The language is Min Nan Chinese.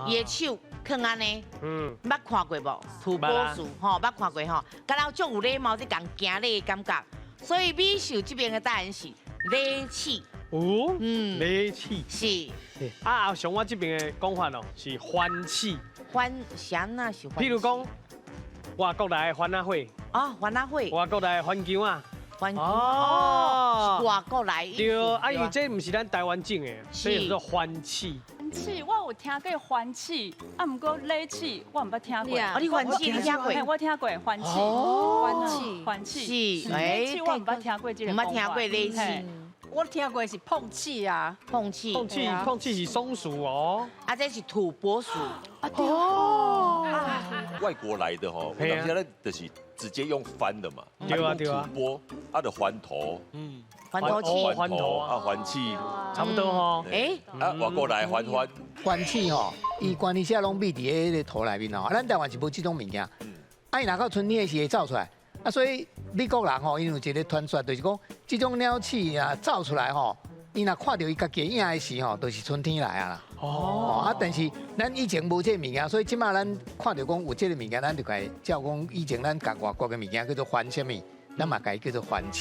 伊的手囥按呢，捌看過無？土撥鼠吼，捌看過吼，敢若足有禮貌咧共行禮的感覺。所以美秀這邊的答案是禮鼠。哦，禮鼠。是。啊，像我這邊的講法哦，是番鼠。番啥那是番？譬如講，外國來的番仔火。啊，番仔火。外國來的番薑仔。番薑哦，外國來。對，啊，因為這毋是咱台灣種的，所以叫做番鼠。番鼠，我有聽過番鼠，啊，毋過禮鼠，我毋捌聽過。啊，你番鼠你聽過？我聽過番鼠，番鼠，番鼠。是，禮鼠我毋捌聽過這個。毋捌聽過禮鼠。我聽過是碰鼠啊，碰鼠，碰鼠，碰鼠是松鼠哦。啊，這是土撥鼠。啊，對哦。外國來的吼，有當時咧就是直接用翻的嘛。對啊對啊。土撥，啊就番頭，番頭鼠，番頭啊，番鼠，差不多吼。欸，啊，外國來番番。番鼠吼，伊關係下攏覕佇彼个土內面吼，咱台灣是無這種物件。啊，伊若到春天的時會走出來。啊，所以美國人吼，𪜶有一个傳說，就是講這種鳥鼠啊走出來吼，伊若看著伊家己影的時吼，就是春天來啊啦。哦。啊，但是咱以前無這个物件，所以這馬咱看著講有這个物件，咱就共照講以前咱共外國的物件叫做番啥物，咱嘛共伊叫做番鼠。